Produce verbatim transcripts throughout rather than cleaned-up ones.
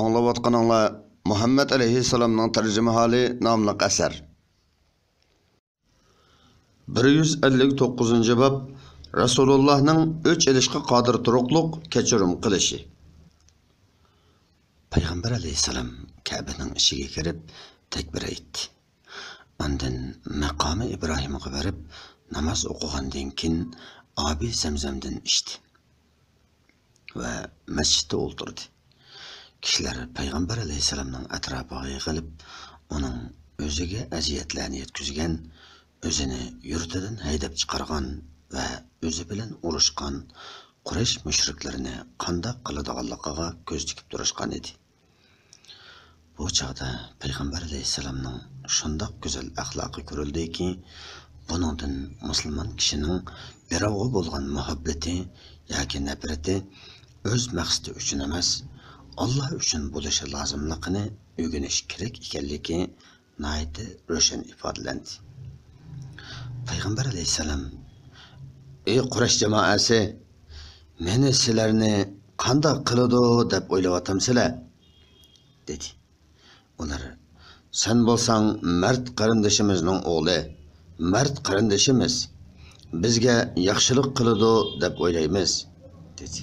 ئاڭلاۋاتقىنىڭلار مۇھەممەد ئەلەيھىسسالامنىڭ تەرجىمىھالى ناملىق ئەسەر. بىر يۈز ئەللىك توققۇزىنچى باب، رەسۇلۇللاھنىڭ ئۆچ ئېلىشقا قادىر تۇرۇقلۇق كەچۈرۈم قىلىشى. پەيغەمبەر ئەلەيھىسسالام كەبىنىڭ ئىچىگە كىرىپ تەكبىر ئېيتتى. ئاندىن مەقامى ئىبراھىمغا بېرىپ ناماز ئوقۇغاندىن كېيىن ئابى زەمزەمدىن ئىچتى ۋە مەسچىتتە ئولتۇردى. كىشىلەر پەيغەمبەر ئەلەيھىسسالامنىڭ ئەتراپىغا يىغىلىپ، ئۇنىڭ ئۆزىگە ئەزىيەتلەرنى يەتكۈزگەن، ئۆزىنى يۇرتىدىن ھەيدەپ چىقارغان ۋە ئۆزى بىلەن ئۇرۇشقان قۇرەيش مۇشرىكلىرىنى قانداق قىلىدىغانلىقىغا كۆز تىكىپ تۇرۇشقان ئىدى. بۇ چاغدا پەيغەمبەر ئەلەيھىسسالامنىڭ شۇنداق گۈزەل ئەخلاقى كۆرۈلدىكى، بۇنىڭدىن مۇسۇلمان كىشىنىڭ بىراۋغا بولغان مۇھەببىتى ياكى نەپرىتى ئۆز مەقسىتى ئۈچۈن ئەمەس، ئاللا ئۈچۈن بولۇشى لازىملىقىنى ئۆگىنىش كېرەك ئىكەنلىكى ناھايىتى روشەن ئىپادىلەندى. پەيغەمبەر ئەلەيھىسسالام: «ئەي قۇرەيش جامائەسى، مېنى سىلەرنى قانداق قىلىدۇ دەپ ئويلاۋاتامسىلەر؟» دېدى. ئۇلار: «سەن بولساڭ مەرد قېرىندىشىمىزنىڭ ئوغلى، مەرد قېرىندىشىمىز، بىزگە ياخشىلىق قىلىدۇ دەپ ئويلايمىز» دېدى.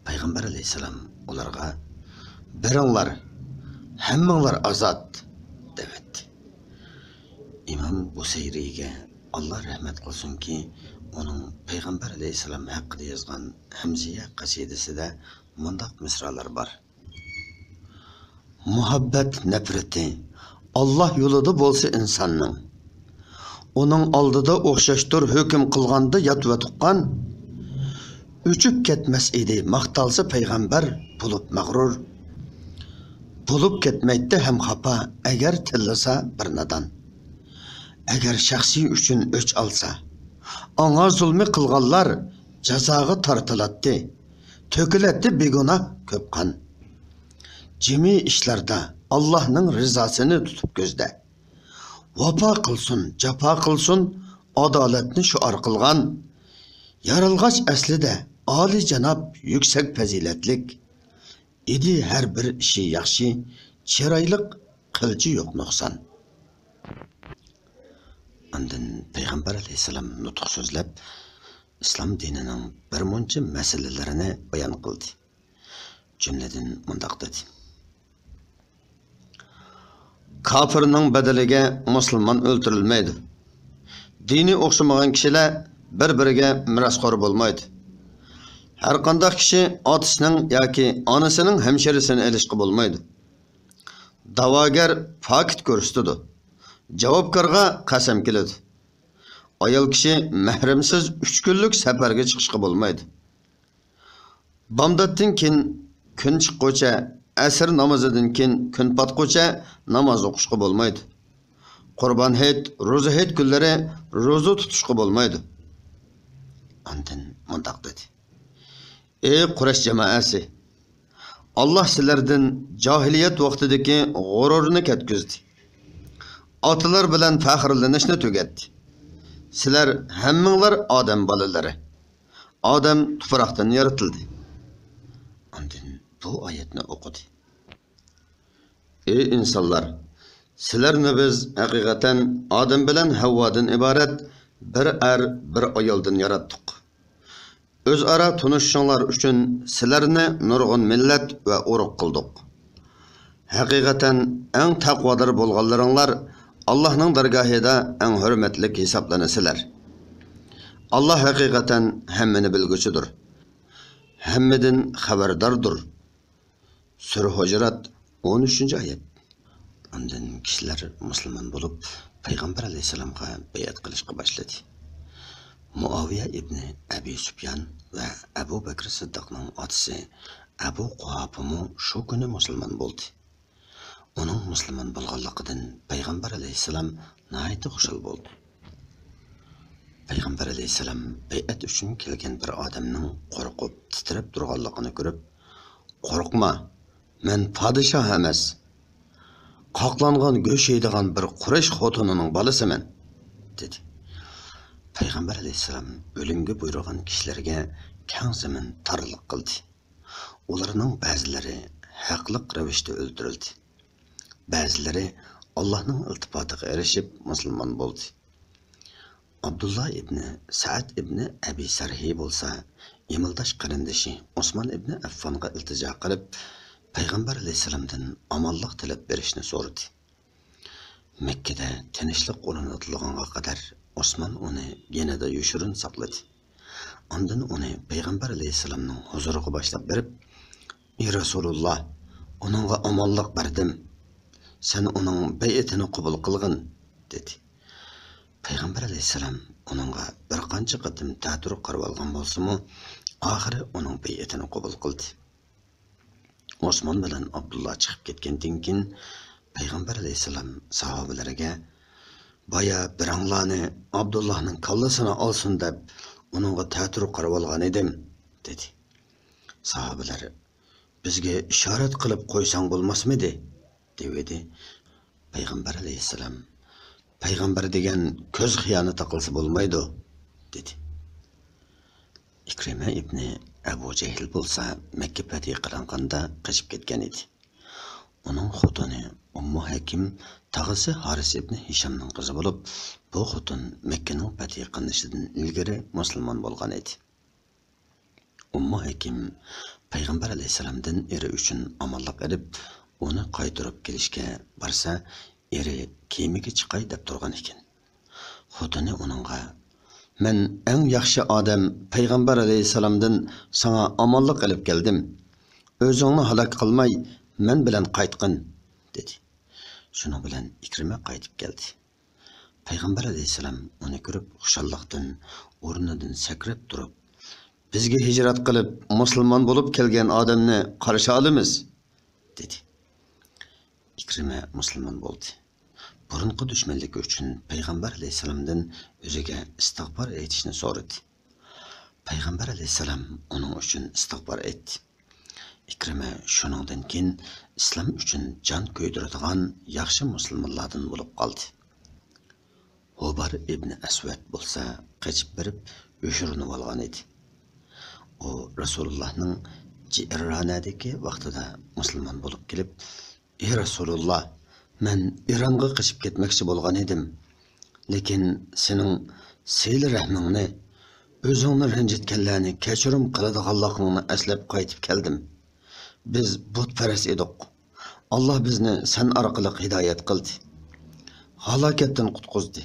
پەيغەمبەر ئەلەيھىسسالام ئۇلارغا: «بېرىڭلار، ھەممىڭلار ئازاد» دەۋەتتى. ئىمام بۇسەيرىگە ئاللا رەھمەت قىلسۇنكى، ئۇنىڭ پەيغەمبەر ئەلەيھىسسالام ھەققىدە يازغان ھەمزىيە قەسىدىسىدە مۇنداق مىسرالار بار: «مۇھەببەت نەپرىتى ئاللا يولىدا بولسا ئىنساننىڭ، ئۇنىڭ ئالدىدا ئوخشاشتۇر ھۆكۈم قىلغاندا يات ۋە تۇغقان، ئۆچۈپ كەتمەس ئىدى ماختالسا پەيغەمبەر بولۇپ مەغرۇر. بولۇپ كەتمەيتتى ھەم خاپا ئەگەر تىللىسا بىر نادان. ئەگەر شەخسى ئۈچۈن ئۆچ ئالسا، ئاڭا زۇلمى قىلغانلار جازاغا تارتىلاتتى، تۆكۈلەتتى بىگۇناھ كۆپ قان. جىمى ئىشلاردا ئاللاھنىڭ رىزاسىنى تۇتۇپ كۆزدە. ۋاپا قىلسۇن، جاپا قىلسۇن، ئادالەتنى شوئار قىلغان. يارالغاچ ئەسلىدە ئالىيجاناب، يۈكسەك پەزىلەتلىك. ئىدى ھەر بىر ئىشى ياخشى، چىرايلىق، قىلچە يوق نۇقسان.» ئاندىن پەيغەمبەر ئەلەيھىسسالام نۇتۇق سۆزلەپ، ئىسلام دىنىنىڭ بىر مۇنچە مەسىلىلىرىنى بايان قىلدى. جۈملىدىن مۇنداق دېدى: «كاپىرنىڭ بەدىلىگە مۇسۇلمان ئۆلتۈرۈلمەيدۇ. دىنى ئوخشىمىغان كىشىلەر بىر-بىرىگە مىراسخور بولمايدۇ. ھەرقانداق كىشى ئاتىسىنىڭ ياكى ئانىسىنىڭ ھەمشىرىسىنى ئېلىشقا بولمايدۇ. دەۋاگەر پاكىت كۆرسىتىدۇ. جاۋابكارغا قەسەم كېلىدۇ. ئايال كىشى مەھرەمسىز ئۈچ كۈنلۈك سەپەرگە چىقىشقا بولمايدۇ. بامداتتىن كېيىن كۈن چىققۇچە، ئەسىر نامىزىدىن كېيىن كۈن پاتقۇچە ناماز ئوقۇشقا بولمايدۇ. قۇربان ھېيت، روزا ھېيت كۈنلىرى روزا تۇتۇشقا بولمايدۇ.» ئاندىن مۇنداق دېدى: «ئەي قۇرەيش جامائەسى! ئاللا سىلەردىن جاھىلىيەت ۋاقتىدىكى غۇرۇرنى كەتكۈزدى. ئاتىلار بىلەن پەخىرلىنىشنى تۈگەتتى. سىلەر ھەممىڭلار ئادەم بالىلىرى. ئادەم تۇپراقتىن يارىتىلدى.» ئاندىن بۇ ئايەتنى ئوقۇدى: «ئەي ئىنسانلار! سىلەرنى بىز ھەقىقەتەن ئادەم بىلەن ھەۋۋادىن ئىبارەت بىر ئەر، بىر ئايالدىن ياراتتۇق. ئۆزئارا تونۇشۇشۇڭلار ئۈچۈن سىلەرنى نۇرغۇن مىللەت ۋە ئۇرۇق قىلدۇق. ھەقىقەتەن ئەڭ تەقۋادار بولغانلىرىڭلار ئاللاھنىڭ دەرگاھىدا ئەڭ ھۆرمەتلىك ھېسابلىنىسىلەر. ئاللاھ ھەقىقەتەن ھەممىنى بىلگۈچىدۇر، ھەممىدىن خەۋەرداردۇر.» سۈرە ھۇجرات، ئون ئۈچىنچى ئايەت. ئاندىن كىشىلەر مۇسۇلمان بولۇپ، پەيغەمبەر ئەلەيھىسسالامغا بەيئەت قىلىشقا باشلىدى. مۇئاۋىيە ئىبنى ئەبى سۇپيان ۋە ئەبۇ بەكرى سىددىقنىڭ ئاتىسى ئەبۇ قۇھاپىمۇ شۇ كۈنى مۇسۇلمان بولدى. ئۇنىڭ مۇسۇلمان بولغانلىقىدىن پەيغەمبەر ئەلەيھىسسالام ناھايىتى خۇشال بولدى. پەيغەمبەر ئەلەيھىسسالام بەيئەت ئۈچۈن كەلگەن بىر ئادەمنىڭ قورقۇپ، تىترەپ تۇرغانلىقىنى كۆرۈپ، «قورقما، مەن پادىشاھ ئەمەس، قاقلانغان گۆش يەيدىغان بىر قۇرەيش خوتۇنىنىڭ بالىسىمەن» دېدى. پەيغەمبەر ئەلەيھىسسالام ئۆلۈمگە بۇيرۇغان كىشىلەرگە كەڭ زېمىن تارلىق قىلدى. ئۇلارنىڭ بەزىلىرى ھەقلىق رەۋىشتە ئۆلتۈرۈلدى. بەزىلىرى ئاللاھنىڭ ئىلتىپاتىغا ئېرىشىپ مۇسۇلمان بولدى. ئابدۇللا ئىبنى سەئەد ئىبنى ئەبى سەرھى بولسا ئىمىلداش قېرىندىشى ئوسمان ئىبنى ئەففانغا ئىلتىجا قىلىپ، پەيغەمبەر ئەلەيھىسسالامدىن ئامانلىق تىلەپ بېرىشنى سورىدى. مەككىدە تىنچلىق ئورنىتىلغانغا قەدەر ئوسمان ئۇنى يېنىدا يوشۇرۇن ساقلىدى. ئاندىن ئۇنى پەيغەمبەر ئەلەيھىسسالامنىڭ ھۇزۇرىغا باشلاپ بېرىپ، «ئى رەسۇلۇللا، ئۇنىڭغا ئامانلىق بەردىم. سەن ئۇنىڭ بەيئىتىنى قوبۇل قىلغىن» دېدى. پەيغەمبەر ئەلەيھىسسالام ئۇنىڭغا بىر قانچە قېتىم تەتۈر قارىۋالغان بولسىمۇ، ئاخىرى ئۇنىڭ بەيئىتىنى قوبۇل قىلدى. ئوسمان بىلەن ئابدۇللا چىقىپ كەتكەندىن كېيىن، پەيغەمبەر ئەلەيھىسسالام ساھابىلەرگە، «بايا بىرەڭلارنى ئابدۇللانىڭ كاللىسىنى ئالسۇن دەپ، ئۇنىڭغا تەتۈر قارىۋالغان ئىدىم» دېدى. ساھابىلەر، «بىزگە ئىشارەت قىلىپ قويساڭ بولماسمىدى؟» دېۋىدى. پەيغەمبەر ئەلەيھىسسالام، «پەيغەمبەر دېگەن كۆز خىيانىتى قىلسا بولمايدۇ» دېدى. ئىكرىمە ئىبنى ئەبۇ جەھىل بولسا مەككە پەتھى قىلىنغاندا قېچىپ كەتكەن ئىدى. ئۇنىڭ خوتۇنى ئۇممۇ ھەكىم تاغىسى ھارىس ئىبنى ھىشامنىڭ قىزى بولۇپ، بۇ خوتۇن مەككىنىڭ پەتھى قىلىنىشىدىن ئىلگىرى مۇسۇلمان بولغان ئىدى. ئۇممۇ ھەكىم پەيغەمبەر ئەلەيھىسسالامدىن ئېرى ئۈچۈن ئامانلىق ئېلىپ، ئۇنى قايتۇرۇپ كېلىشكە بارسا، ئېرى كېمىگە چىقاي دەپ تۇرغان ئىكەن. خوتۇنى ئۇنىڭغا، «مەن ئەڭ ياخشى ئادەم پەيغەمبەر ئەلەيھىسسالامدىن ساڭا ئامانلىق ئېلىپ كەلدىم. ئۆزۈڭنى ھالاك قىلماي، مەن بىلەن قايتقىن» دېدى. شۇنىڭ بىلەن ئىكرىمە قايتىپ كەلدى. پەيغەمبەر ئەلەيھىسسالام ئۇنى كۆرۈپ خۇشاللىقتىن ئورنىدىن سەكرەپ تۇرۇپ، «بىزگە ھىجرەت قىلىپ مۇسۇلمان بولۇپ كەلگەن ئادەمنى قارشى ئالىمىز» دېدى. ئىكرىمە مۇسۇلمان بولدى. بۇرۇنقى دۈشمەنلىكى ئۈچۈن پەيغەمبەر ئەلەيھىسسالامدىن ئۆزىگە ئىستىغپار ئېيتىشنى سورىدى. پەيغەمبەر ئەلەيھىسسالام ئۇنىڭ ئۈچۈن ئىستىغپار ئېيتتى. ئىكرىمە شۇنىڭدىن كېيىن ئىسلام ئۈچۈن جان كۆيدۈرىدىغان ياخشى مۇسۇلمانلاردىن بولۇپ قالدى. ھۇبار ئىبنى ئەسۋەد بولسا قېچىپ بېرىپ يوشۇرۇنۇۋالغان ئىدى. ئۇ رەسۇلۇللاھنىڭ جىئرانەدىكى ۋاقتىدا مۇسۇلمان بولۇپ كېلىپ، «ئى رەسۇلۇللا، مەن ئىرانغا قېچىپ كەتمەكچى بولغان ئىدىم. لېكىن سېنىڭ سىلە رەھمىڭنى، ئۆزۈڭنى رەنجىتكەنلەرنى كەچۈرۈم قىلىدىغانلىقىڭنى ئەسلەپ قايتىپ كەلدىم. بىز بۇتپەرەس ئىدۇق. ئاللا بىزنى سەن ئارقىلىق ھىدايەت قىلدى. ھالاكەتتىن قۇتقۇزدى.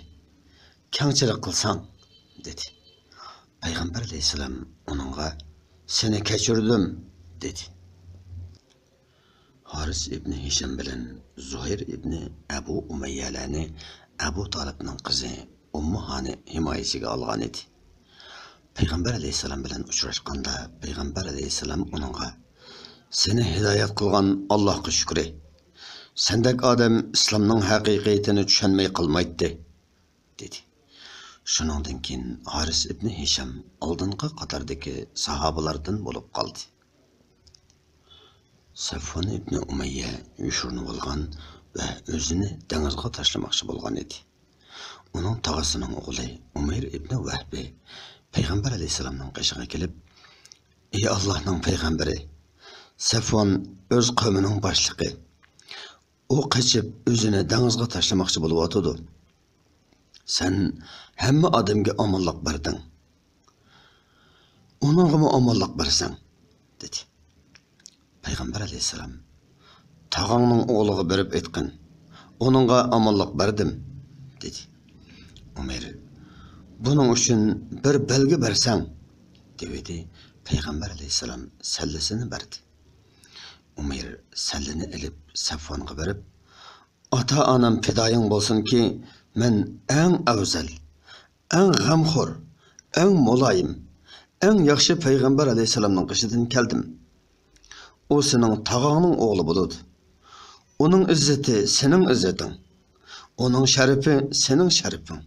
كەڭچىلىك قىلساڭ» دېدى. پەيغەمبەر ئەلەيھىسسالام ئۇنىڭغا، «سېنى كەچۈردۈم» دېدى. ھارىس ئىبنى ھىشام بىلەن زۇھەير ئىبنى ئەبۇ ئۇمەييەلەرنى ئەبۇ تالىپنىڭ قىزى ئۇممۇ ھانى ھىمايىسىگە ئالغان ئىدى. پەيغەمبەر ئەلەيھىسسالام بىلەن ئۇچراشقاندا، پەيغەمبەر ئەلەيھىسسالام ئۇنىڭغا، «سېنى ھىدايەت قىلغان ئاللاھقا شۈكرى. سەندەك ئادەم ئىسلامنىڭ ھەقىقىيىتىنى چۈشەنمەي قالمايتتى» دېدى. شۇنىڭدىن كېيىن ھارىس ئىبنى ھىشام ئالدىنقى قاتاردىكى ساھابىلاردىن بولۇپ قالدى. سەفۋان ئىبنى ئۇمەييە يوشۇرۇنۇۋالغان ۋە ئۆزىنى دېڭىزغا تاشلىماقچى بولغان ئىدى. ئۇنىڭ تاغىسىنىڭ ئوغلى ئۇمەير ئىبنى ۋەھبى پەيغەمبەر ئەلەيھىسسالامنىڭ قېشىغا كېلىپ، «ئى ئاللاھنىڭ پەيغەمبىرى، سەفۋان ئۆز قەۋمىنىڭ باشلىقى. ئۇ قېچىپ ئۆزىنى دېڭىزغا تاشلىماقچى بولۇۋاتىدۇ. سەن ھەممە ئادەمگە ئامانلىق بەردىڭ. ئۇنىڭغىمۇ ئامانلىق بەرسەڭ» دېدى. پەيغەمبەر ئەلەيھىسسالام، «تاغاڭنىڭ ئوغلىغا بېرىپ ئېيتقىن، ئۇنىڭغا ئامانلىق بەردىم» دېدى. ئۇمەير، «بۇنىڭ ئۈچۈن بىر بەلگە بەرسەڭ» دېۋىدى. پەيغەمبەر ئەلەيھىسسالام سەللىسىنى بەردى. ئۇمەير سەللىنى ئېلىپ سەفۋانغا بېرىپ، «ئاتا-ئانام پىدايىڭ بولسۇنكى، مەن ئەڭ ئەۋزەل، ئەڭ غەمخور، ئەڭ مۇلايىم، ئەڭ ياخشى پەيغەمبەر ئەلەيھىسسالامنىڭ قېشىدىن كەلدىم. ئۇ سېنىڭ تاغاڭنىڭ ئوغلى بولىدۇ. ئۇنىڭ ئىززىتى سېنىڭ ئىززىتىڭ، ئۇنىڭ شەرىپى سېنىڭ شەرىپىڭ،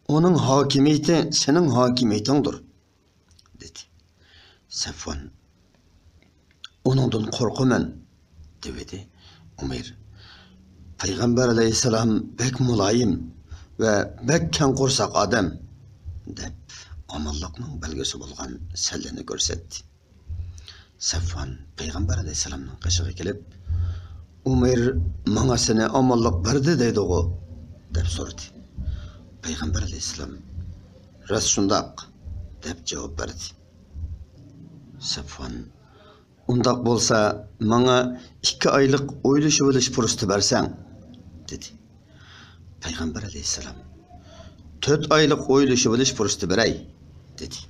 ئۇنىڭ ھاكىمىيىتى سېنىڭ ھاكىمىيىتىڭدۇر» دېدى. سەفۋان، «ئۇنىڭدىن قورقىمەن» دېۋىدى. ئۇمەير، «پەيغەمبەر ئەلەيھىسسالام بەك مۇلايىم ۋە بەك كەڭ قورساق ئادەم» دەپ، ئامانلىقنىڭ بەلگىسى بولغان سەللىنى كۆرسەتتى. سەفۋان پەيغەمبەر ئەلەيھىسسالامنىڭ قېشىغا كېلىپ، «ئۇمەير ماڭا سېنى ئامانلىق بەردى دەيدىغۇ؟» دەپ سورىدى. پەيغەمبەر ئەلەيھىسسالام، «راست شۇنداق» دەپ جاۋاب بەردى. سەفۋان، «ئۇنداق بولسا، ماڭا ئىككى ئايلىق ئويلىشىۋېلىش پۇرسىتى بەرسەڭ» دېدى. پەيغەمبەر ئەلەيھىسسالام، «تۆت ئايلىق ئويلىشىۋېلىش پۇرسىتى بېرەي» دېدى.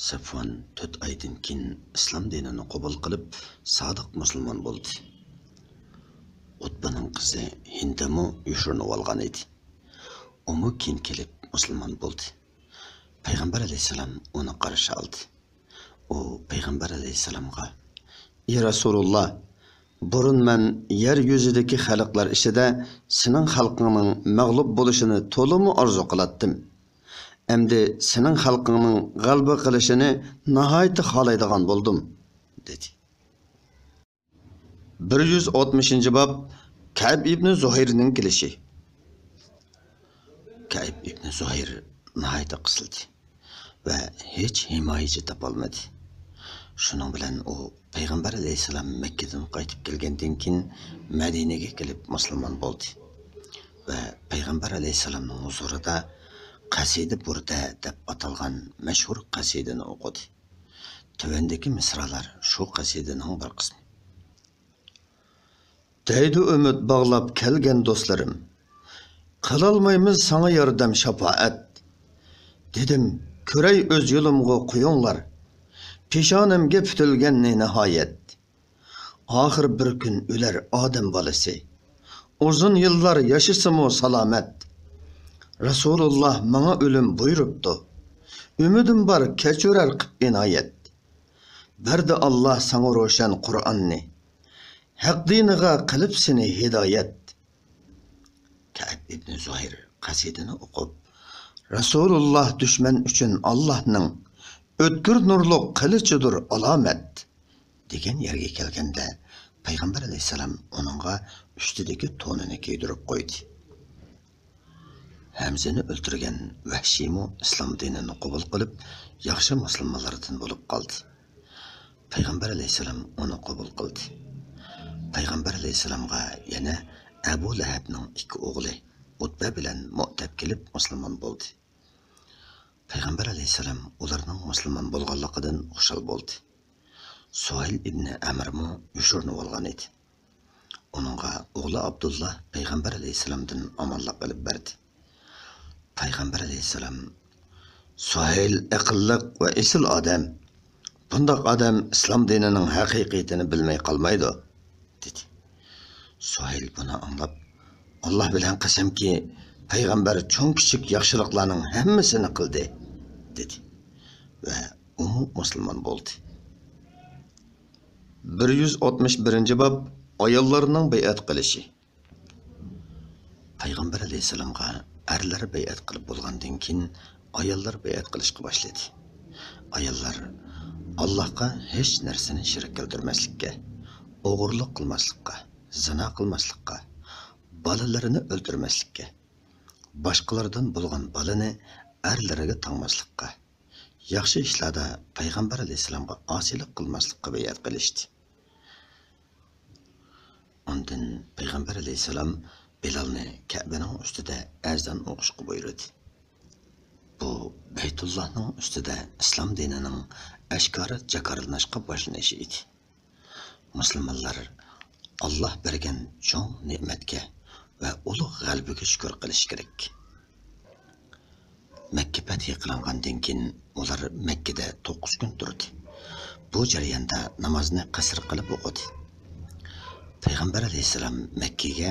سەفۋان تۆت ئايدىن كېيىن ئىسلام دىنىنى قوبۇل قىلىپ، سادىق مۇسۇلمان بولدى. ئۇتبىنىڭ قىزى ھىندىمۇ يوشۇرۇنۇۋالغان ئىدى. ئۇمۇ كېيىن كېلىپ مۇسۇلمان بولدى. پەيغەمبەر ئەلەيھىسسالام ئۇنى قارشى ئالدى. ئۇ پەيغەمبەر ئەلەيھىسسالامغا، «ئى رەسۇلۇللا، بۇرۇن مەن يەر يۈزىدىكى خەلقلەر ئىچىدە سېنىڭ خەلقىڭنىڭ مەغلۇپ بولۇشىنى تولىمۇ ئارزۇ قىلاتتىم. ئەمدى سېنىڭ خەلقىڭنىڭ غەلىبە قىلىشىنى ناھايىتى خالايدىغان بولدۇم» دېدى. بىر يۈز ئاتمىشىنچى باب، كەئب ئىبنى زۇھەيرنىڭ كېلىشى. كەئب ئىبنى زۇھەير ناھايىتى قىسىلدى ۋە ھېچ ھىمايىچى تاپالمىدى. شۇنىڭ بىلەن ئۇ پەيغەمبەر ئەلەيھىسسالام مەككىدىن قايتىپ كەلگەندىن كېيىن مەدىنىگە كېلىپ مۇسۇلمان بولدى ۋە پەيغەمبەر ئەلەيھىسسالامنىڭ ھۇزۇرىدا قەسىدە بۇردە دەپ ئاتالغان مەشھۇر قەسىدىنى ئوقۇدى. تۆۋەندىكى مىسرالار شۇ قەسىدىنىڭ بىر قىسمى. دەيدۇ ئۈمىد باغلاپ كەلگەن دوستلىرىم، قىلالمايمىز ساڭا ياردەم شاپائەت. دېدىم، كۆرەي ئۆز يولۇمغا قويۇڭلار، پېشانەمگە پۈتۈلگەننى ناھايەت. ئاخىر بىر كۈن ئۆلەر ئادەم بالىسى، ئۇزۇن يىللار ياشىسىمۇ سالامەت. رەسۇلۇللا ماڭا ئۆلۈم بۇيرۇپتۇ، ئۈمىدىم بار كەچۈرەر قىپ ئىنايەت. بەردى ئاللا ساڭا روشەن قۇرئاننى، ھەق دىنىغا قىلىپ سېنى ھىدايەت. كەئب ئىبنى زۇھەير قەسىدىنى ئوقۇپ، رەسۇلۇللا دۈشمەن ئۈچۈن ئاللانىڭ ئۆتكۈر نۇرلۇق قىلىچىدۇر ئالامەت دېگەن يەرگە كەلگەندە، پەيغەمبەر ئەلەيھىسسالام ئۇنىڭغا ئۈستىدىكى تونىنى كىيدۈرۈپ قويدى. ھەمزىنى ئۆلتۈرگەن ۋەھشىيمۇ ئىسلام دىنىنى قوبۇل قىلىپ، ياخشى مۇسۇلمانلاردىن بولۇپ قالدى. پەيغەمبەر ئەلەيھىسسالام ئۇنى قوبۇل قىلدى. پەيغەمبەر ئەلەيھىسسالامغا يەنە ئەبۇ لەھەبنىڭ ئىككى ئوغلى ئۇتبە بىلەن مۇئتەب كېلىپ مۇسۇلمان بولدى. پەيغەمبەر ئەلەيھىسسالام ئۇلارنىڭ مۇسۇلمان بولغانلىقىدىن خۇشال بولدى. سۇھەيل ئىبنى ئەمرمۇ يوشۇرۇنۇۋالغان ئىدى. ئۇنىڭغا ئوغلى ئابدۇللا پەيغەمبەر ئەلەيھىسسالامدىن ئامانلىق ئېلىپ بەردى. پەيغەمبەر ئەلەيھىسسالام، سۇھەيل ئەقىللىق ۋە ئېسىل ئادەم. بۇنداق ئادەم ئىسلام دىنىنىڭ ھەقىقىيىتىنى بىلمەي قالمايدۇ، دېدى. سۇھەيل بۇنى ئاڭلاپ، ئاللا بىلەن قەسەمكى، پەيغەمبەر چوڭ-كىچىك ياخشىلىقلارنىڭ ھەممىسىنى قىلدى، دېدى ۋە ئۇمۇ مۇسۇلمان بولدى. بىر يۈز ئاتمىش بىرىنچى باب، ئاياللارنىڭ بەيئەت قىلىشى. پەيغەمبەر ئەلەيھىسسالامغا ئەرلەر بەيئەت قىلىپ بولغاندىن كېيىن، ئاياللار بەيئەت قىلىشقا باشلىدى. ئاياللار ئاللاھقا ھېچ نەرسىنى شېرىك كەلتۈرمەسلىككە، ئوغرىلىق قىلماسلىققا، زىنا قىلماسلىققا، بالىلىرىنى ئۆلتۈرمەسلىككە، باشقىلاردىن بولغان بالىنى ئەرلىرىگە تاڭماسلىققا، ياخشى ئىشلاردا پەيغەمبەر ئەلەيھىسسالامغا ئاسىيلىق قىلماسلىققا بەيئەت قىلىشتى. ئاندىن پەيغەمبەر ئەلەيھىسسالام بىلالنى كەبىنىڭ ئۈستىدە ئەزان ئوقۇشقا بۇيرۇدى. بۇ بەيتۇللاھنىڭ ئۈستىدە ئىسلام دىنىنىڭ ئاشكارا جاكارلىنىشقا باشلىنىشى ئىدى. مۇسۇلمانلار ئاللا بەرگەن چوڭ نېمەتكە ۋە ئۇلۇغ غەلىبىگە شۈكۈر قىلىشى كېرەك. مەككە پەتھى قىلىنغاندىن كېيىن، ئۇلار مەككىدە توققۇز كۈن تۇردى. بۇ جەرياندا نامازنى قەسىر قىلىپ ئوقۇدى. پەيغەمبەر ئەلەيھىسسالام مەككىگە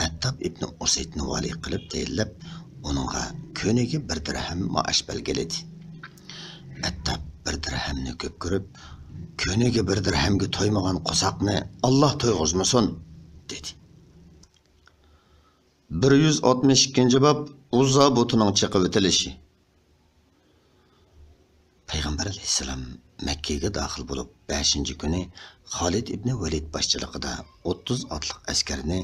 ئەتتاب ئىبنى ئۇسەيدنى ۋالىي قىلىپ تەيىنلەپ، ئۇنىڭغا كۈنىگە بىر دىرھەم مائاش بەلگىلىدى. ئەتتاب بىر دىرھەمنى كۆپ كۆرۈپ، «كۈنىگە بىر دىرھەمگە تويمىغان قورساقنى ئاللا تويغۇزمىسۇن» دېدى. بىر يۈز ئاتمىش ئىككىنچى باب، ئۇززا بۇتىنىڭ چېقىۋېتىلىشى. پەيغەمبەر ئەلەيھىسسالام مەككىگە داخىل بولۇپ، بەشىنچى كۈنى خالىد ئىبنى ۋەلىد باشچىلىقىدا ئوتتۇز ئاتلىق ئەسكەرنى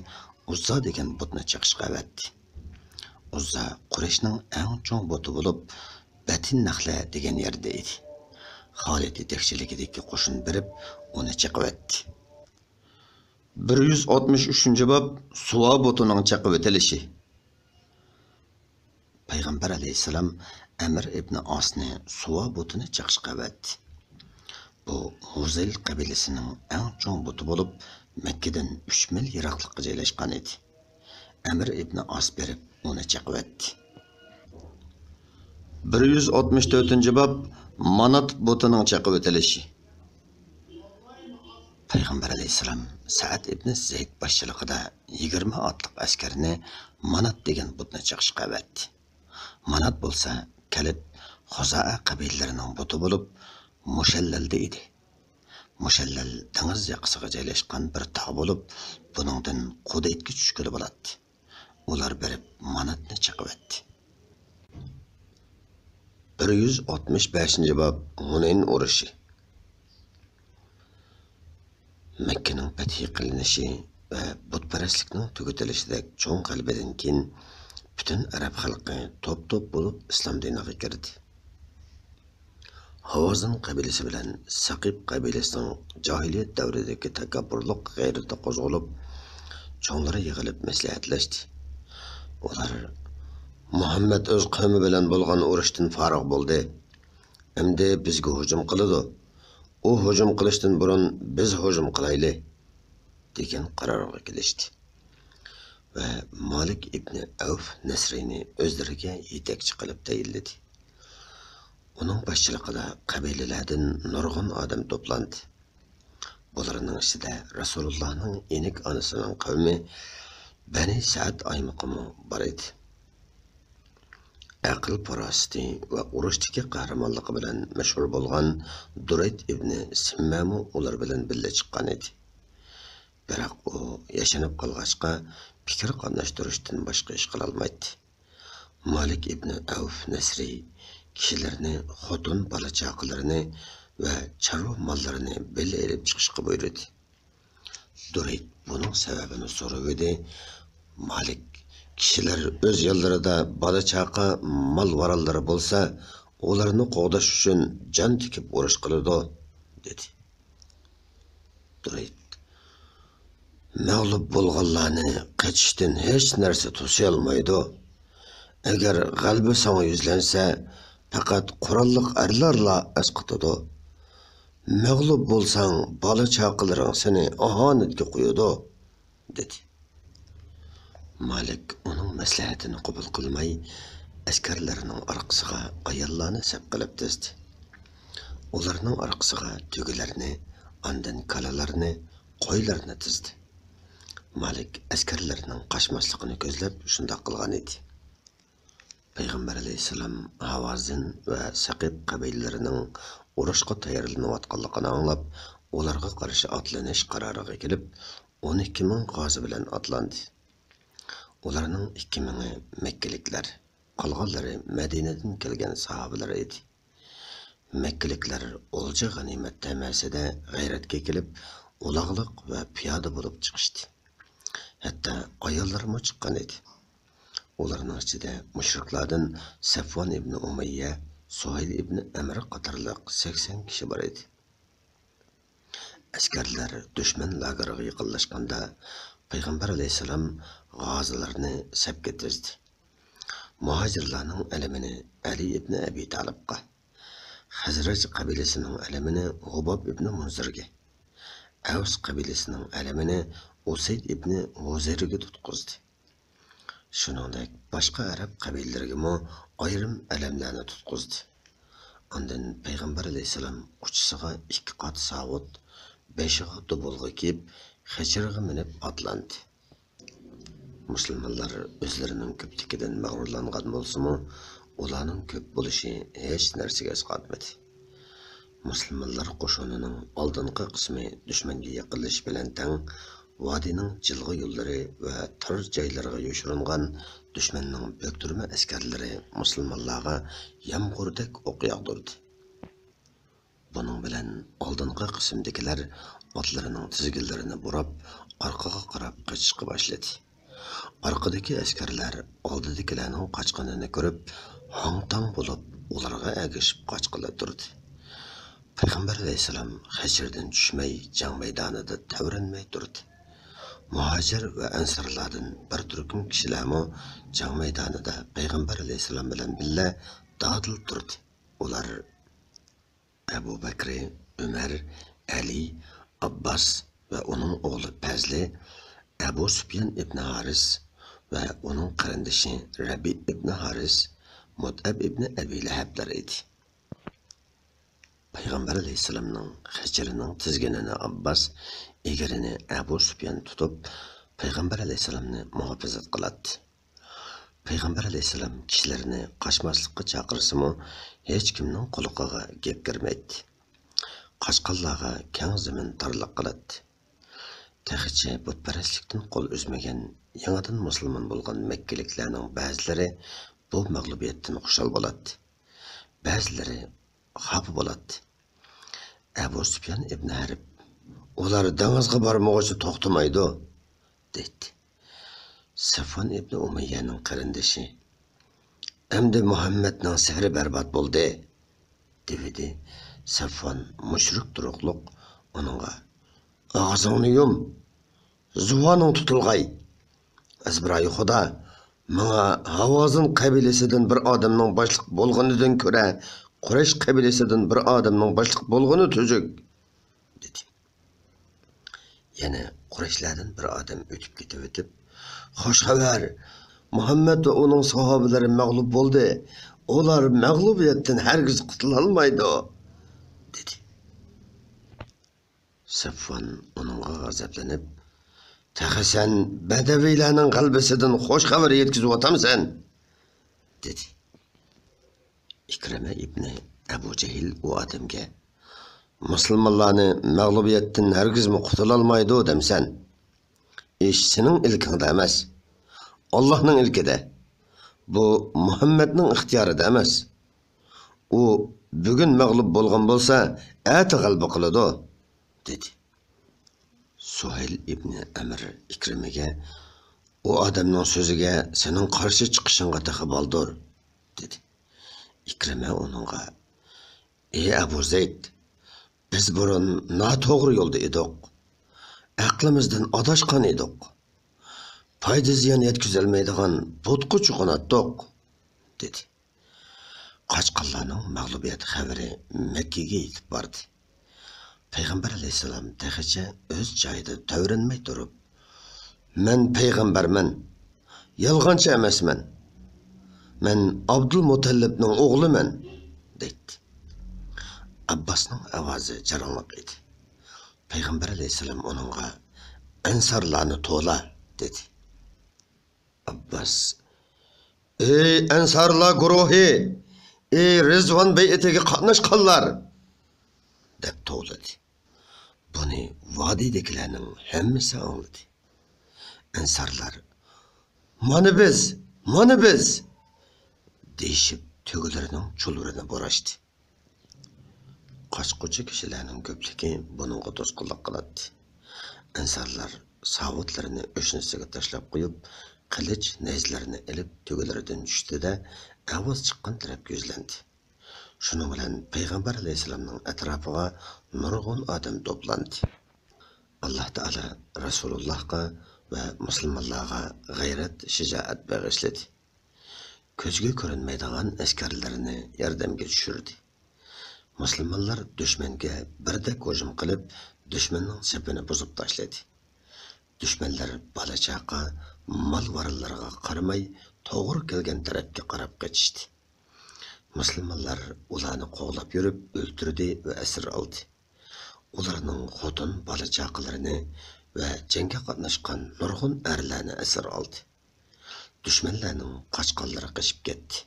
ئۇززا دېگەن بۇتنى چېقىشقا ئەۋەتتى. ئۇززا قۇرەيشنىڭ ئەڭ چوڭ بۇتى بولۇپ، بەتىن نەخلە دېگەن يەردە ئىدى. خالىد يېتەكچىلىكىدىكى قوشۇن بېرىپ، ئۇنى چېقىۋەتتى. بىر يۈز ئاتمىش ئۈچىنچى باب، سۇۋا بۇتىنىڭ چېقىۋېتىلىشى. پەيغەمبەر ئەلەيھىسسالام ئەمىر ئىبنى ئاسنى سۇۋا بۇتىنى چېقىشقا ئەۋەتتى. بۇ ھۇزەيل قەبىلىسىنىڭ ئەڭ چوڭ بۇتى بولۇپ، مەككىدىن ئۈچ مىل يىراقلىققا جايلاشقان ئىدى. ئەمىر ئىبنى ئاس بېرىپ، ئۇنى چېقىۋەتتى. بىر يۈز ئاتمىش تۆتىنچى باب، مانات بۇتىنىڭ چېقىۋېتىلىشى. پەيغەمبەر ئەلەيھىسسالام سەئەد ئىبنى زەيد باشچىلىقىدا يىگىرمە ئاتلىق ئەسكەرنى مانات دېگەن بۇتنى چېقىشقا ئەۋەتتى. مانات بولسا كەلب، خۇزائە قەبىلىلىرىنىڭ بۇتى بولۇپ، مۇشەللەلدە ئىدى. مۇشەللەل دېڭىز ياقىسىغا جايلاشقان بىر تاغ بولۇپ، بۇنىڭدىن قۇدەيتكە چۈشكىلى بولاتتى. ئۇلار بېرىپ ماناتنى چېقىۋەتتى. بىر يۈز ئاتمىش بەشىنچى باب، ھۇنەين ئۇرۇشى. مەككىنىڭ پەتھى قىلىنىشى ۋە بۇتپەرەسلىكنىڭ تۈگىتىلىشىدەك چوڭ غەلىبىدىن كېيىن، پۈتۈن ئەرەب خەلقى توپ-توپ بولۇپ ئىسلام دىنىغا كىردى. ھاۋازىن قەبىلىسى بىلەن سەقىپ قەبىلىسىنىڭ جاھىلىيەت دەۋرىدىكى تەكەببۇرلۇق غەيرىتى قوزغىلىپ، چوڭلىرى يىغىلىپ مەسلىھەتلەشتى. ئۇلار، «مۇھەممەد ئۆز قەۋمى بىلەن بولغان ئۇرۇشتىن فارىغ بولدى. ئەمدى بىزگە ھۇجۇم قىلىدۇ. ئۇ ھۇجۇم قىلىشتىن بۇرۇن بىز ھۇجۇم قىلايلى» دېگەن قارارغا كېلىشتى ۋە مالىك ئىبنى ئەۋف نەسرىنى ئۆزلىرىگە يېتەكچى قىلىپ تەيىنلىدى. ئۇنىڭ باشچىلىقىدا قەبىلىلەردىن نۇرغۇن ئادەم توپلاندى. بۇلارنىڭ ئىچىدە رەسۇلۇللانىڭ ئىنىك ئانىسىنىڭ قەۋمى بەنى سەئد ئايمىقىمۇ بار ئىدى. ئەقىل-پاراسىتى ۋە ئۇرۇشتىكى قەھرىمانلىقى بىلەن مەشھۇر بولغان دۇرەيد ئىبنى سىممەمۇ ئۇلار بىلەن بىللە چىققان ئىدى. بىراق ئۇ ياشىنىپ قالغاچقا، پىكىر قاتناشتۇرۇشتىن باشقا ئىش قىلالمايتتى. مالىك ئىبنى ئەۋف نەسرى كىشىلەرنى، خوتۇن بالا-چاقىلىرىنى ۋە چارۋا ماللىرىنى بىللە ئېلىپ چىقىشقا بۇيرۇدى. دۇرەيد بۇنىڭ سەۋەبىنى سورىۋىدى. مالىك، «كىشىلەر ئۆز يانلىرىدا بالا-چاقا، مال-ۋارانلىرى بولسا، ئۇلارنى قوغداش ئۈچۈن جان تىكىپ ئۇرۇش قىلىدۇ» دېدى. دۇرەيد، «مەغلۇپ بولغانلارنى قېچىشتىن ھېچ نەرسە توسىيالمايدۇ. ئەگەر غەلىبە ساڭا يۈزلەنسە، پەقەت قوراللىق ئەرلەرلا ئەسقاتىدۇ. مەغلۇپ بولساڭ، بالا-چاقىلىرىڭ سېنى ئاھانەتكە قويىدۇ» دېدى. مالىك ئۇنىڭ مەسلىھەتىنى قوبۇل قىلماي، ئەسكەرلىرىنىڭ ئارقىسىغا ئاياللارنى سەپ قىلىپ تىزدى. ئۇلارنىڭ ئارقىسىغا تۆگىلەرنى، ئاندىن كالىلارنى، قويلارنى تىزدى. مالىك ئەسكەرلىرىنىڭ قاچماسلىقىنى كۆزلەپ شۇنداق قىلغان ئىدى. پەيغەمبەر ئەلەيھىسسالام ھاۋازىن ۋە سەقىپ قەبىلىلىرىنىڭ ئۇرۇشقا تەييارلىنىۋاتقانلىقىنى ئاڭلاپ، ئۇلارغا قارشى ئاتلىنىش قارارىغا كېلىپ، ئون ئىككى مىڭ غازى بىلەن ئاتلاندى. ئۇلارنىڭ ئىككى مىڭى مەككىلىكلەر، قالغانلىرى مەدىنىدىن كەلگەن ساھابىلەر ئىدى. مەككىلىكلەر ئولجا غەنىيمەت تەمەسىدە غەيرەتكە كېلىپ، ئۇلاغلىق ۋە پىيادە بولۇپ چىقىشتى. ھەتتا ئاياللىرىمۇ چىققان ئىدى. ئۇلارنىڭ ئىچىدە مۇشرىكلاردىن سەفۋان ئىبنى ئۇمەييە، سۇھەيل ئىبنى ئەمر قاتارلىق سەكسەن كىشى بار ئىدى. ئەسكەرلەر دۈشمەن لاگېرىغا يېقىنلاشقاندا، پەيغەمبەر ئەلەيھىسسالام غازىلارنى سەپكە تىزدى. مۇھاجىرلارنىڭ ئەلىمىنى ئەلى ئىبنى ئەبى تالىپقا، خەزرەج قەبىلىسىنىڭ ئەلىمىنى ھۇباب ئىبنى مۇنزىرگە، ئەۋس قەبىلىسىنىڭ ئەلىمىنى ئۇسەيد ئىبنى ھۇزەيرگە تۇتقۇزدى. شۇنىڭدەك باشقا ئەرەب قەبىلىلىرىگىمۇ ئايرىم ئەلەملەرنى تۇتقۇزدى. ئاندىن پەيغەمبەر ئەلەيھىسسالام ئۇچىسىغا ئىككى قات ساۋۇت، بېشىغا دۇبۇلغا كىيىپ، خېچىرغا مىنىپ ئاتلاندى. مۇسۇلمانلار ئۆزلىرىنىڭ كۆپلۈكىدىن مەغرۇرلانغان بولسىمۇ، ئۇلارنىڭ كۆپ بولۇشى ھېچ نەرسىگە ئەسقاتمىدى. مۇسۇلمانلار قوشۇنىنىڭ ئالدىنقى قىسمى دۈشمەنگە يېقىنلىشىش بىلەن تەڭ، ۋادىنىڭ جىلغا يوللىرى ۋە تار جايلىرىغا يوشۇرۇنغان دۈشمەننىڭ بۆكتۈرمە ئەسكەرلىرى مۇسۇلمانلارغا يامغۇردەك ئوق ياغدۇردى. بۇنىڭ بىلەن ئالدىنقى قىسىمدىكىلەر ئاتلىرىنىڭ تىزگىنلىرىنى بۇراپ، ئارقىغا قاراپ قېچىشقا باشلىدى. ئارقىدىكى ئەسكەرلەر ئالدىدىكىلەرنىڭ قاچقىنىنى كۆرۈپ، ھاڭ-تاڭ بولۇپ، ئۇلارغا ئەگىشىپ قاچقىلى تۇردى. پەيغەمبەر ئەلەيھىسسالام خەچىردىن چۈشمەي، جەڭ مەيدانىدا تەۋرەنمەي تۇردى. مۇھاجىر ۋە ئەنسارلاردىن بىر تۈركۈم كىشىلەرمۇ جەڭ مەيدانىدا پەيغەمبەر ئەلەيھىسسالام بىلەن بىللە دادىل تۇردى. ئۇلار ئەبۇ بەكرى، ئۆمەر، ئەلى، ئابباس ۋە ئۇنىڭ ئوغلى پەزلى، ئەبۇ سۇپيان ئىبنى ھارىس ۋە ئۇنىڭ قېرىندىشى رەبىئ ئىبنى ھارىس، مۇتئەب ئىبنى ئەبى لەھەبلەر ئىدى. پەيغەمبەر ئەلەيھىسسالامنىڭ خېچىرىنىڭ تىزگىنىنى ئابباس، ئېگىرىنى ئەبۇ سۇپيان تۇتۇپ، پەيغەمبەر ئەلەيھىسسالامنى مۇھاپىزەت قىلاتتى. پەيغەمبەر ئەلەيھىسسالام كىشىلىرىنى قاچماسلىققا چاقىرسىمۇ، ھېچكىمنىڭ قۇلىقىغا گەپ كىرمەيتتى. قاچقانلارغا كەڭ زېمىن تارلىق قىلاتتى. تېخىچە بۇتپەرەسلىكتىن قول ئۈزمىگەن، يېڭىدىن مۇسۇلمان بولغان مەككىلىكلەرنىڭ بەزىلىرى بۇ مەغلۇبىيەتتىن خۇشال بولاتتى. بەزىلىرى خاپا بولاتتى. ئەبۇ سۇپيان ئىبنى ھەرب، «ئۇلار دېڭىزغا بارمىغۇچە توختىمايدۇ» دەيتتى. سەفۋان ئىبنى ئۇمەييەنىڭ قېرىندىشى، «ئەمدى مۇھەممەدنىڭ سېھرى بەربات بولدى» دېۋىدى. سەفۋان مۇشرىك تۇرۇقلۇق ئۇنىڭغا، «ئاغزىڭنى يۇم! زۇۋانىڭ تۇتۇلغاي! ئەزبىرايى خۇدا، ماڭا ھاۋازىن قەبىلىسىدىن بىر ئادەمنىڭ باشلىق بولغىنىدىن كۆرە، قۇرەيش قەبىلىسىدىن بىر ئادەمنىڭ باشلىق بولغىنى تۈزۈك» دېدى. يەنە قۇرەيشلەردىن بىر ئادەم ئۆتۈپ كېتىۋېتىپ، «خوش خەۋەر! مۇھەممەد ۋە ئۇنىڭ ساھابىلىرى مەغلۇپ بولدى. ئۇلار مەغلۇبىيەتتىن ھەرگىز قۇتۇلالمايدۇ» دېدى. سەفۋان ئۇنىڭغا غەزەپلىنىپ، «تېخى سەن بەدەۋىيلەرنىڭ غەلىبىسىدىن خوش خەۋەر يەتكۈزۈۋاتامسەن؟» دېدى. ئىكرىمە ئىبنى ئەبۇ جەھىل ئۇ ئادەمگە، «مۇسۇلمانلارنى مەغلۇبىيەتتىن ھەرگىزمۇ قۇتۇلالمايدۇ دەمسەن؟ ئىش سېنىڭ ئىلكىڭدە ئەمەس، ئاللاھنىڭ ئىلكىدە. بۇ مۇھەممەدنىڭ ئىختىيارىدا ئەمەس. ئۇ بۈگۈن مەغلۇپ بولغان بولسا، ئەتە غەلىبە قىلىدۇ» دېدى. سۇھەيل ئىبنى ئەمىر ئىكرىمىگە، «ئۇ ئادەمنىڭ سۆزىگە سېنىڭ قارشى چىقىشىڭغا تېخى بالدۇر» دېدى. ئىكرىمە ئۇنىڭغا، «ئى ئەبۇ زەيد، بىز بۇرۇن ناتوغرا يولدا ئىدۇق. ئەقلىمىزدىن ئاداشقان ئىدۇق. پايدا زىيان يەتكۈزەلمەيدىغان بۇتقا چوقۇناتتۇق» دېدى. قاچقانلارنىڭ مەغلۇبىيەت خەۋىرى مەككىگە يېتىپ باردى. پەيغەمبەر ئەلەيھىسسالام تېخىچە ئۆز جايىدا تەۋرەنمەي تۇرۇپ، «مەن پەيغەمبەرمەن، يالغانچى ئەمەسمەن. مەن ئابدۇلمۇتەللىپنىڭ ئوغلىمەن» دەيتتى. ئابباسنىڭ ئاۋازى جاراڭلىق ئىدى. پەيغەمبەر ئەلەيھىسسالام ئۇنىڭغا، «ئەنسارلارنى توۋلا» دېدى. ئابباس، «ئەي ئەنسارلار گۇرۇھى، ئەي رىزۋان بەيئىتىگە قاتناشقانلار!» دەپ توۋلىدى. بۇنى ۋادىدىكىلەرنىڭ ھەممىسى ئاڭلىدى. ئەنسارلار، «مانا بىز! مانا بىز!» دېيىشىپ، تۆگىلىرىنىڭ چۇلۇرىنى بۇراشتى. قاچقۇچى كىشىلەرنىڭ كۆپلۈكى بۇنىڭغا توسقۇنلۇق قىلاتتى. ئەنسارلار ساۋۇتلىرىنى ئۆشنىسىگە تاشلاپ قويۇپ، قىلىچ، نەيزىلىرىنى ئېلىپ، تۆگىلىرىدىن چۈشتى-دە، ئاۋاز چىققان تەرەپكە يۈزلەندى. شۇنىڭ بىلەن پەيغەمبەر ئەلەيھىسسالامنىڭ ئەتراپىغا نۇرغۇن ئادەم توپلاندى. ئاللاھ تائالا رەسۇلۇللاھقا ۋە مۇسۇلمانلارغا غەيرەت، شىجائەت بېغىشلىدى. كۆزگە كۆرۈنمەيدىغان ئەسكەرلىرىنى ياردەمگە چۈشۈردى. مۇسۇلمانلار دۈشمەنگە بىردەك ھۇجۇم قىلىپ، دۈشمەننىڭ سېپىنى بۇزۇپ تاشلىدى. دۈشمەنلەر بالا-چاقا، مال-مۇئەللىرىغا قارىماي، توغرا كەلگەن تەرەپكە قاراپ قېچىشتى. مۇسۇلمانلار ئۇلارنى قوغلاپ يۈرۈپ ئۆلتۈردى ۋە ئەسىر ئالدى. ئۇلارنىڭ خوتۇن، بالا-چاقىلىرىنى ۋە جەڭگە قاتناشقان نۇرغۇن ئەرلەرنى ئەسىر ئالدى. دۈشمەنلەرنىڭ قاچقانلىرى قېچىپ كەتتى.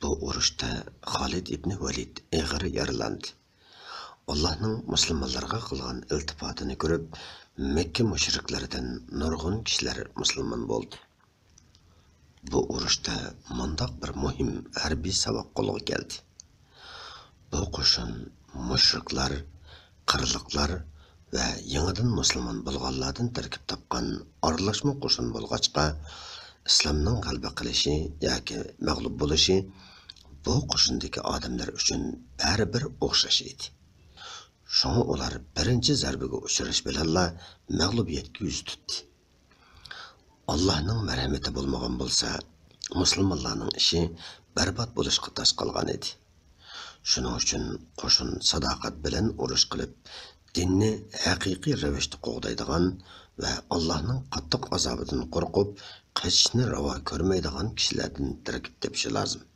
بۇ ئۇرۇشتا خالىد ئىبنى ۋەلىد ئېغىر يارىلاندى. ئاللاھنىڭ مۇسۇلمانلارغا قىلغان ئىلتىپاتىنى كۆرۈپ، مەككە مۇشرىكلىرىدىن نۇرغۇن كىشىلەر مۇسۇلمان بولدى. بۇ ئۇرۇشتا مۇنداق بىر مۇھىم ھەربىي ساۋاق قولغا كەلدى. بۇ قوشۇن مۇشرىكلار، قىرلىقلار ۋە يېڭىدىن مۇسۇلمان بولغانلاردىن تەركىب تاپقان ئارىلاشما قوشۇن بولغاچقا، ئىسلامنىڭ غەلىبە قىلىشى ياكى مەغلۇپ بولۇشى بۇ قوشۇندىكى ئادەملەر ئۈچۈن بەرىبىر ئوخشاش ئىدى. شۇڭا ئۇلار بىرىنچى زەربىگە ئۇچراش بىلەنلا مەغلۇبىيەتكە يۈز تۇتتى. ئاللاھنىڭ مەرھىمىتى بولمىغان بولسا، مۇسۇلمانلارنىڭ ئىشى بەربات بولۇشقا تاس قالغان ئىدى. شۇنىڭ ئۈچۈن قوشۇن ساداقەت بىلەن ئۇرۇش قىلىپ، دىننى ھەقىقىي رەۋىشتە قوغدايدىغان ۋە ئاللاھنىڭ قاتتىق ئازابىدىن قورقۇپ، قېچىشنى راۋا كۆرمەيدىغان كىشىلەردىن تەركىب تېپىشى لازىم.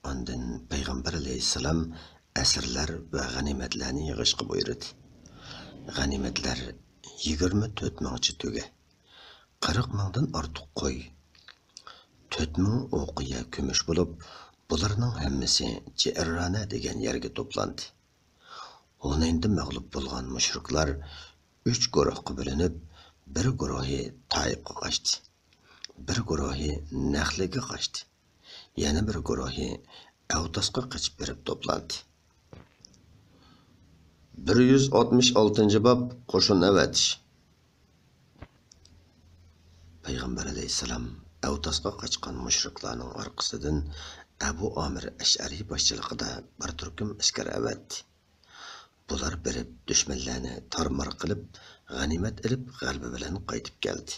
ئاندىن پەيغەمبەر ئەلەيھىسسالام ئەسىرلەر ۋە غەنىيمەتلەرنى يىغىشقا بۇيرۇدى. غەنىيمەتلەر يىگىرمە تۆت مىڭچە تۆگە، قىرىق مىڭدىن ئارتۇق قوي، تۆت مىڭ ئوقىيە كۈمۈش بولۇپ، بۇلارنىڭ ھەممىسى جىئرانە دېگەن يەرگە توپلاندى. ھۇنەيندە مەغلۇپ بولغان مۇشرىكلار ئۈچ گۇرۇھقا بۆلۈنۈپ، بىر گۇرۇھى تائىپقا قاچتى، بىر گۇرۇھى نەخلىگە قاچتى، يەنە بىر گۇرۇھى ئەۋتاسقا قېچىپ بېرىپ توپلاندى. بىر يۈز ئاتمىش ئالتىنچى باب، قوشۇن ئەۋەتىش. پەيغەمبەر ئەلەيھىسسالام ئەۋتاسقا قاچقان مۇشرىكلارنىڭ ئارقىسىدىن ئەبۇ ئامىر ئەشئەرى باشچىلىقىدا بىر تۈركۈم ئەسكەر ئەۋەتتى. بۇلار بېرىپ دۈشمەنلەرنى تارمار قىلىپ، غەنىيمەت ئېلىپ، غەلىبە بىلەن قايتىپ كەلدى.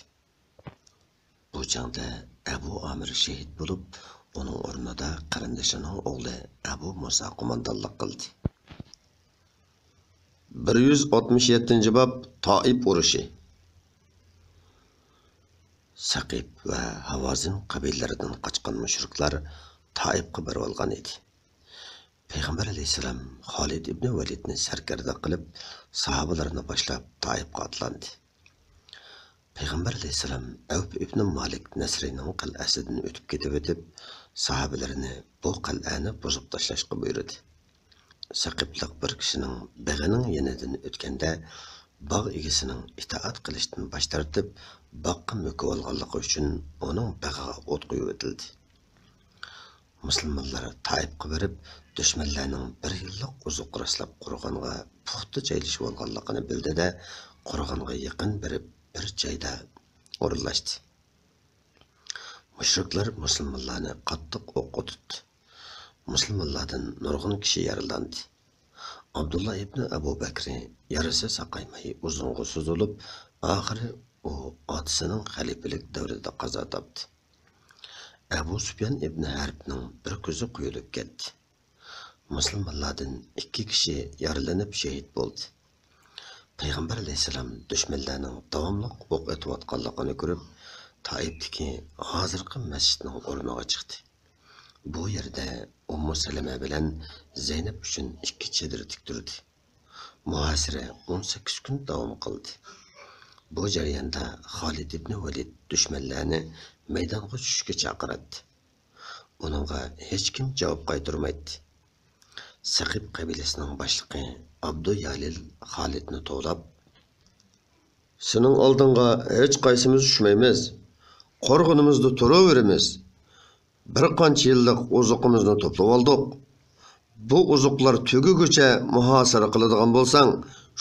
بۇ جەڭدە ئەبۇ ئامىر شېھىت بولۇپ، ئۇنىڭ ئورنىدا قېرىندىشىنىڭ ئوغلى ئەبۇ مۇسا قوماندانلىق قىلدى. بىر يۈز ئاتمىش يەتتىنچى باب، تائىپ ئۇرۇشى. سەقىپ ۋە ھاۋازىن قەبىلىلىرىدىن قاچقان مۇشرىكلار تائىپقا بېرىۋالغان ئىدى. پەيغەمبەر ئەلەيھىسسالام خالىد ئىبنى ۋەلىدنى سەركەردە قىلىپ، ساھابىلىرىنى باشلاپ تائىپقا ئاتلاندى. پەيغەمبەر ئەلەيھىسسالام ئەۋپ ئىبنى مالىك نەسرىنىڭ قەلئەسىدىن ئۆتۈپ كېتىۋېتىپ، ساھابىلىرىنى بۇ قەلئەنى بۇزۇپ تاشلاشقا بۇيرۇدى. سەقىپلىق بىر كىشىنىڭ بېغىنىڭ يېنىدىن ئۆتكەندە، باغ ئىگىسىنىڭ ئىتائەت قىلىشتىن باش تارتىپ، باغقا مۆكۈۋالغانلىقى ئۈچۈن ئۇنىڭ بېغىغا ئوت قويۇۋېتىلدى. مۇسۇلمانلار تائىپقا بېرىپ، دۈشمەنلەرنىڭ بىر يىللىق ئوزۇق راسلاپ قورغانغا پۇختا جايلىشىۋالغانلىقىنى بىلدى-دە، قورغانغا يېقىن بېرىپ، بىر جايدا ئورۇنلاشتى. مۇشرىكلار مۇسۇلمانلارنى قاتتىق ئوققا تۇتتى. مۇسۇلمانلاردىن نۇرغۇن كىشى يارىلاندى. ئابدۇللا ئىبنى ئەبۇ بەكرى يارىسى ساقايماي ئۇزۇنغا سوزۇلۇپ، ئاخىرى ئۇ ئاتىسىنىڭ خەلىپىلىك دەۋرىدە قازا تاپتى. ئەبۇ سۇپيان ئىبنى ھەربنىڭ بىر كۆزى قويۇلۇپ كەتتى. مۇسۇلمانلاردىن ئىككى كىشى يارىلىنىپ شېھىت بولدى. پەيغەمبەر ئەلەيھىسسالام دۈشمەنلەرنىڭ داۋاملىق ئوق ئېتىۋاتقانلىقىنى كۆرۈپ، تائىپتىكى ھازىرقى مەسچىتنىڭ ئورنىغا چىقتى. بۇ يەردە ئۇممۇ سەلەمە بىلەن زەينەپ ئۈچۈن ئىككى چېدىر تىكتۈردى. مۇھاسىرە ئون سەككىز كۈن داۋام قىلدى. بۇ جەرياندا خالىد ئىبنى ۋەلىد دۈشمەنلەرنى مەيدانغا چۈشۈشكە چاقىراتتى. ئۇنىڭغا ھېچكىم جاۋاب قايتۇرمايتتى. سەقىپ قەبىلىسىنىڭ باشلىقى ئابدۇ يالىل خالىدنى توۋلاپ، سېنىڭ ئالدىڭغا ھېچقايسىمىز چۈشمەيمىز. قورغىنىمىزدا تۇرۇۋېرىمىز. بىر قانچە يىللىق ئوزۇقىمىزنى توپلىۋالدۇق. بۇ ئوزۇقلار تۈگىگۈچە مۇھاسىرە قىلىدىغان بولساڭ،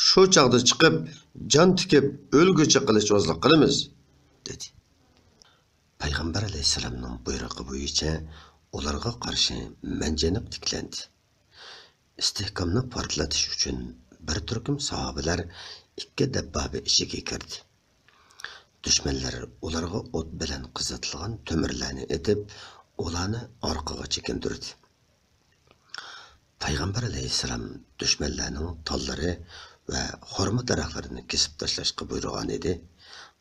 شۇ چاغدا چىقىپ، جان تىكىپ، ئۆلگۈچە قىلىچۋازلىق قىلىمىز، دېدى. پەيغەمبەر ئەلەيھىسسالامنىڭ بۇيرۇقى بويىچە ئۇلارغا قارشى مەنجەنىق تىكلەندى. ئىستىھكامنى پارتلىتىش ئۈچۈن بىر تۈركۈم ساھابىلەر ئىككى دەببابە ئىچىگە كىردى. دۈشمەنلەر ئۇلارغا ئوت بىلەن قىزىتىلغان تۆمۈرلەرنى ئېتىپ، ئۇلارنى ئارقىغا چېكىندۈردى. پەيغەمبەر ئەلەيھىسسالام دۈشمەنلەرنىڭ تاللىرى ۋە خورما دەرەخلىرىنى كېسىپ تاشلاشقا بۇيرۇغان ئىدى.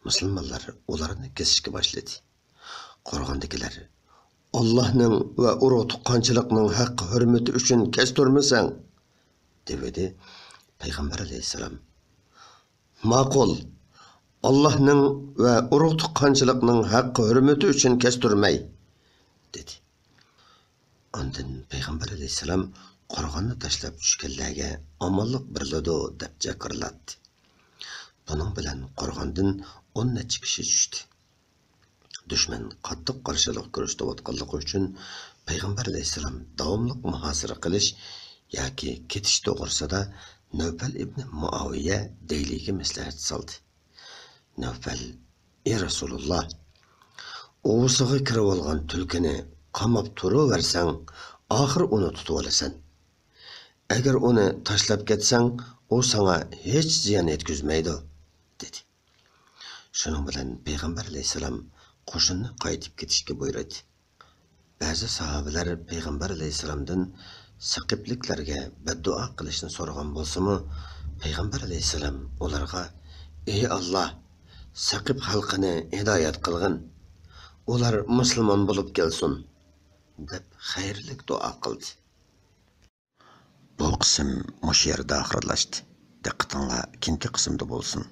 مۇسۇلمانلار ئۇلارنى كېسىشكە باشلىدى. قورغاندىكىلەر، «ئاللاھنىڭ ۋە ئۇرۇق تۇغقانچىلىقنىڭ ھەققى ھۆرمىتى ئۈچۈن كەستۈرمىسەڭ!» دېۋىدى. پەيغەمبەر ئەلەيھىسسالام، «ماقۇل، ئاللاھنىڭ ۋە ئۇرۇق تۇغقانچىلىقنىڭ ھەققى ھۆرمىتى ئۈچۈن كەستۈرمەي!» دېدى. ئاندىن پەيغەمبەر ئەلەيھىسسالام قورغاننى تاشلاپ چۈشكەنلەرگە ئامانلىق بېرىلىدۇ دەپ جاكارلاتتى. بۇنىڭ بىلەن قورغاندىن ئون نەچچە كىشى چۈشتى. دۈشمەن قاتتىق قارشىلىق كۆرسىتىۋاتقانلىقى ئۈچۈن پەيغەمبەر ئەلەيھىسسالام داۋاملىق مۇھاسىرە قىلىش ياكى كېتىش توغرىسىدا نەۋپەل ئىبنى مۇئاۋىيە دەيلىگە مەسلىھەت سالدى. نەۋپەل، ئى رەسۇلۇللا، ئۇۋىسىغا كىرىۋالغان تۈلكىنى قاماپ تۇرۇۋەرسەڭ، ئاخىر ئۇنى تۇتۇۋالىسەن. ئەگەر ئۇنى تاشلاپ كەتسەڭ، ئۇ ساڭا ھېچ زىيان يەتكۈزمەيدۇ، دېدى. شۇنىڭ بىلەن پەيغەمبەر ئەلەيھىسسالام قوشۇننى قايتىپ كېتىشكە بۇيرۇدى. بەزى ساھابىلەر پەيغەمبەر ئەلەيھىسسالامدىن سەقىپلىكلەرگە بەددۇئا قىلىشنى سورىغان بولسىمۇ، پەيغەمبەر ئەلەيھىسسالام ئۇلارغا، ئى ئاللا، سەقىپ خەلقىنى ھىدايەت قىلغىن، ئۇلار مۇسۇلمان بولۇپ كەلسۇن، دەپ خەيرلىك دۇئا قىلدى. بۇ قىسىم مۇشۇ يەردە ئاخىرلاشتى. دىققىتىڭلار كېيىنكى قىسىمدا بولسۇن.